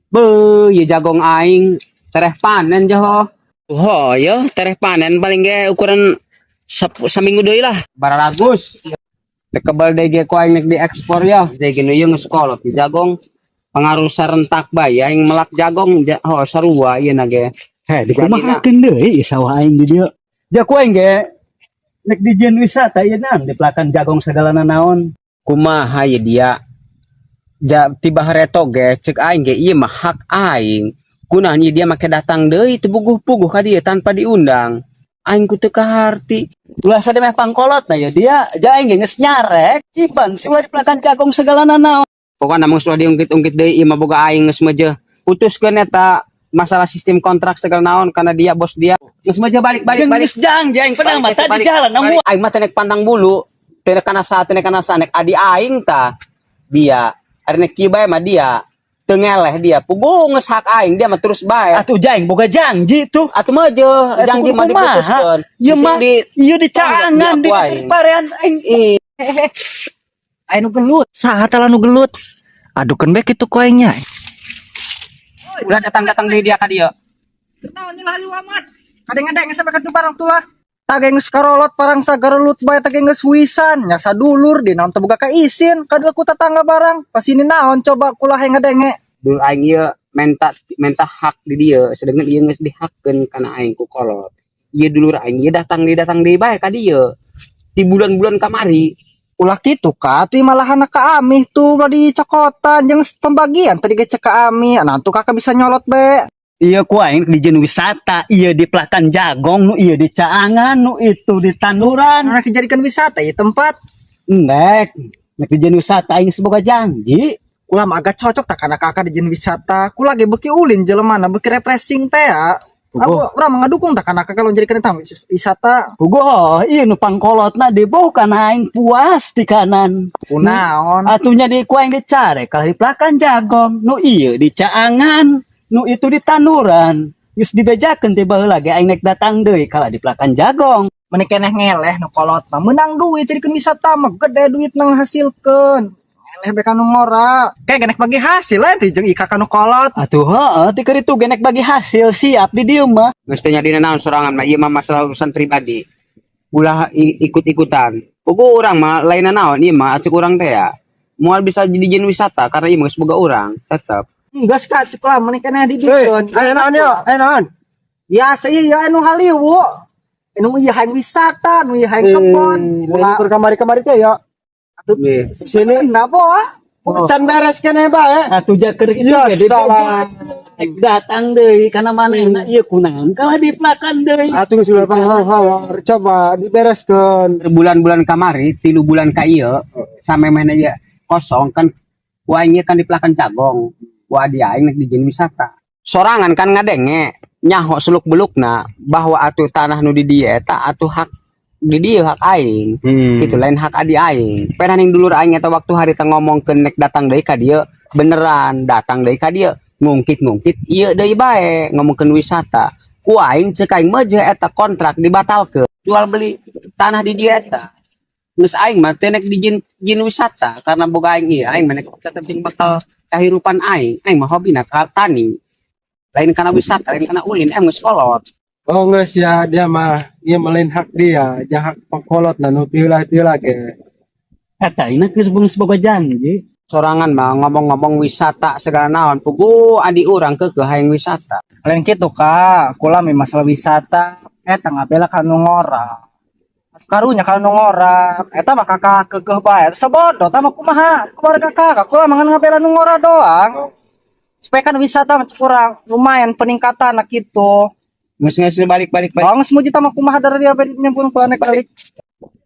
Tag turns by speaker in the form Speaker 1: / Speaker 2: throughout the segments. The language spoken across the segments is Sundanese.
Speaker 1: Be, ye jagong aing tereh panen joho. Oh, yo tereh panen paling ge ukuran saminggu deui lah. Bararagus. Teu kebal deui ge ku aing nek diekspor ya. Deui gini ieu geus kolot di jagong. Pengaruh sarentak bae aing melak jagong oh sarua ieu na ge.
Speaker 2: Heh, dikumahakeun deui sawah aing di dieu. Ja ku aing ge nek dijieun wisata ieu nang dipelakan jagong segala naon.
Speaker 1: Kumaha ye dia? Ja tiba hareto ge cek aing ge ieu mah hak aing. Kunaon ieu dia make datang deui teu puguh-puguh ka dieu tanpa diundang. Aing ku teu kaharti.
Speaker 2: Ulah sade meh pangkolot na ya dia, ja aing ge geus nyarek, ciban si ulah dipelakan jagong segala naon.
Speaker 1: Pokokna mah geus ulah diungkit-ungkit deui ieu mah boga aing, geus mah putuskeun eta masalah sistem kontrak segala naon karena dia bos dia. Geus mah balik balik
Speaker 2: Jeung
Speaker 1: balik.
Speaker 2: Geus janji aing pedang mah tadi
Speaker 1: Balik,
Speaker 2: jalan
Speaker 1: balik. Aing mah teh nek pandang bulu, teu nek kana saat teu nek kana saat nek adi aing tah dia. Ari nek kieu bae mah dia. Teu ngeleh dia. Puguh geus hak aing dia mah terus bae.
Speaker 2: Atuh jaing boga janji tuh.
Speaker 1: Atuh mah je janji mah
Speaker 2: kumaha?
Speaker 1: diputuskeun.
Speaker 2: Ieu
Speaker 1: Bisi
Speaker 2: mah ieu dicaangan
Speaker 1: di
Speaker 2: di
Speaker 1: aing.
Speaker 2: Parean aing.
Speaker 1: Ih,
Speaker 2: Aya nu gelut.
Speaker 3: Saha tah nu gelut? Adukeun bae kitu ku aing nya.
Speaker 1: Ulah datang-datang deui dia ka dieu.
Speaker 4: Naon nyela hayu amat. Kadang-kadang sampai ka barang tuh lah. Tage geus karolot parang sagarelut bae, tage geus huisan nya sadulur di naon teu boga kaisin kadel ku tetangga barang. Pasini naon coba kula hayang ngadenge.
Speaker 1: Dul aing ieu menta menta hak di dieu, sedangkan ieu geus dihakkeun kana aing ku kolot. Ieu dulur aing ieu datang deui, datang deui bae ka dieu. Di bulan-bulan kamari.
Speaker 4: Ulah kitu ka tuh, malahan ka amih tuh ulah dicokotan jeung pembagian tadi ge cek ka amih. Nah tuh kakak bisa nyolot be.
Speaker 2: Iya ku aing dijieun wisata, iya dipelakan jagong, nu iya di caangan, nu itu di tanduran.
Speaker 4: Nah, dijadikan wisata ya tempat.
Speaker 2: Nek, nek dijieun wisata aing boga janji.
Speaker 4: Kula mah agak cocok tak karena kakak dijieun wisata. Kula ge beuki ulin jelema beuki refreshing teh ya. Aku urang mah ngadukung tak karena kakak kalau menjadikan itu wisata.
Speaker 2: Puguh oh, iya nu pangkolotna dibukan aing puas di kanan.
Speaker 4: Kunaon?
Speaker 2: Atunya di ku aing dicare kalau dipelakan jagong, nu iya di caangan, nu itu di tanduran. Geus dibejakeun ti baheula ge aing nek datang deui kalau dipelakan jagong.
Speaker 4: Meni keneh ngeleh nu kolot mah menang duit jadikeun wisata mah gede duit nang hasilkeun. Ngeleh be kanu ngora. Kayak genek bagi hasil lah teh jeung ika kanu kolot.
Speaker 2: Atuh heeuh ti keur itu genek bagi hasil siap di dieu mah.
Speaker 1: Geus teu nyadina naon sorangan mah ieu mah masalah urusan pribadi. Ulah ikut-ikutan. Puguh urang mah lainna naon ieu mah acuk urang teh ya. Moal bisa dijieun wisata karena ieu mah geus boga urang tetep.
Speaker 4: Geus ka cek lah meni keneh dibikeun.
Speaker 5: Ayo naon yo, ayo naon.
Speaker 4: Biasa ieu anu haliwu. Anu ieu hayang wisata, nu ieu hayang kebon.
Speaker 5: Ulah kamari-kamari teh yo.
Speaker 1: Nggih.
Speaker 5: Sini
Speaker 4: Kenapa ah?
Speaker 5: Can beres keneh bae.
Speaker 2: Atuh ja keur itu
Speaker 5: Ya,
Speaker 2: ge
Speaker 5: salah.
Speaker 2: dibeja. Datang deui kana manehna ieu kunaon kalah dipelakan deui.
Speaker 5: Atuh geus ulah panghawar, coba dibereskeun.
Speaker 1: Bulan-bulan kamari, 3 bulan ka ieu sampai mana ieu kosong kan ku aing ieu kan dipelakan jagong. Ku adi aing nek dijieun wisata. Sorangan kan ngadenge nyaho seluk belukna bahwa atuh tanah nu di dieu eta atuh hak di dieu hak aing. Gitu lain hak adi aing. Penaning dulur aing eta waktu hari teh ngomongkeun nek datang deui ka dieu, beneran datang deui ka dieu ngungkit-ngungkit ieu deui bae ngomongkeun wisata. Ku aing cek aing mah je eta kontrak dibatalkeun. Jual beli tanah di dieu eta. Geus aing mah teu nek dijieun jieun wisata karena boga aing ieu aing mah nek tetep jeung bakal kahirupan aing. Aing mah hobina ka tani. Lain kana wisata, lain kana ulin, aing geus kolot.
Speaker 5: Oh geus ya dia mah ieu mah lain hak dia, jeung hak pangkolot na nu tiula-tiula ge.
Speaker 2: Eta ina geus geus boga janji.
Speaker 1: Sorangan mah ngomong-ngomong wisata segala naon puguh adi urang keukeuh hayang wisata.
Speaker 4: Lain kitu kak, kula mi masalah wisata eta ngabela kanu ngora. Karunya kanu ngora, eta mah kakak keukeuh bae. Sabodo tah mah kumaha keluarga kakak, kula mah ngan ngabela nu ngora doang. Supaya kan wisata mah kurang lumayan peningkatan nah gitu.
Speaker 1: Geus geus balik balik balik.
Speaker 4: Bang semua juta mah kumaha dari dia beri nyampun kula nek balik.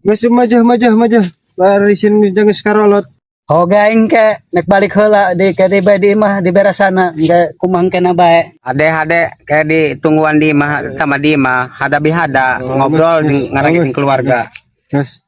Speaker 5: Geus majah majah majah. Barisin jeung geus karolot.
Speaker 2: Oh aing ke nek balik heula di ke di bae di imah di beresana engke kumaha kena bae.
Speaker 1: Ade hade kayak di tungguan di mah sama di mah hadabi hada
Speaker 5: Oh,
Speaker 1: ngobrol
Speaker 5: geus,
Speaker 1: di ngarangitin keluarga.
Speaker 5: Geus.